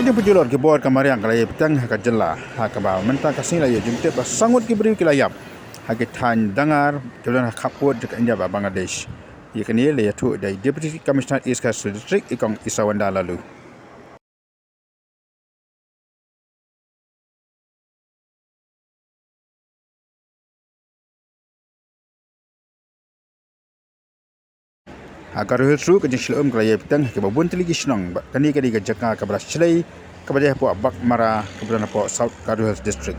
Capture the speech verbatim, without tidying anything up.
Jingpynjulor ki bor ka mariang ka la ïai bteng ha ka jylla, ha kaba mynta ka sngi la ïoh jingtip ba san ngut ki briew ki la ïap ha ki thaiñ dangar kiba don ha khappud jong ka India bad Bangladesh. Ïa kane la ïathuh da i Deputy Commissioner East Khasi Hills District, i Kong Isawanda Laloo. Ha Garo Hills ruh ka jingshlei um ka la ïai bteng ha kiba bun tylli ki shnong, bad kane ka dei ka jaka kaba la shlei kaba dei hapoh Baghmara kaba don hapoh South Garo Hills District.